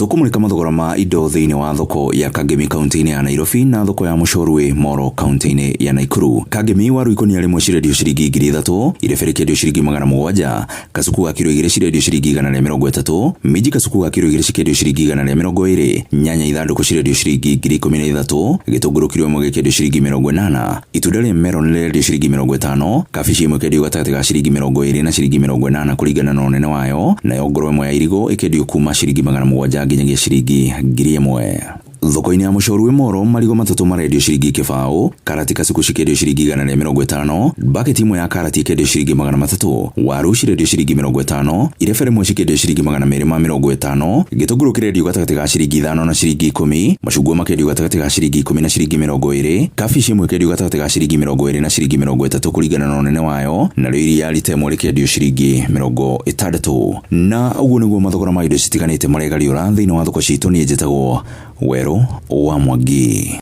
Tũkũmũrĩka mathogora ma indo thĩinĩ wa thoko ya Kangemi kaunti-inĩ ya Nairobi na thoko ya Mũcorwĩ Moro kaunti-inĩ ya Naikuru. Kangemi waru ikũnia rĩmwe cirendio ciringi 3000, irebe rĩkĩendio ciringi 700, Kasuku ga kiro igĩrĩ cirendio ciringi 130, minji kasuku ga kiro igĩrĩ cikĩendio ciringi 120, nyanya ithandũkũ cirendio ciringi 13,000, gĩtũngũrũ kiro ĩmwe gĩkĩendio ciringi 80, itunda rĩa meroni rĩrendio ciringi 50, kabici ĩmwe ĩkendio gatagatĩ ga ciringi 20 na ciringi 80 kũringana na ũnene wayo, nayo ngoro ĩmwe ya irigũ ĩkendio kuma ciringi 700 nginyagia ciringi 1000. Thoko-inĩ ya Mũcoru wĩ Moro, marigũ matatũ marendio ciringi kĩbaũ, karati kasuku cikĩendio ciringi 150, baketi ĩmwe ya karati ĩkendio ciringi 300, waru cirendio ciringi 50, irebe rĩmwe cikĩendio ciringi 250, gĩtũngũrũ kĩrendio gatagatĩ ga ciringi 5 na ciringi 10, macungwa makendio gatagatĩ ga ciringi 10 na ciringi 20, kabici ĩmwe ĩkendio gatagatĩ ga ciringi 20 na ciringi 30 kũringana na ũnene wayo, narĩo iria rita ĩmwe rĩkendio ciringi 60. Na ũguo nĩguo mathogora ma indo citiganĩte maregariũra thĩinĩ wa thoko citũ. Niĩ njĩtagwo Werũ wa Mwangi.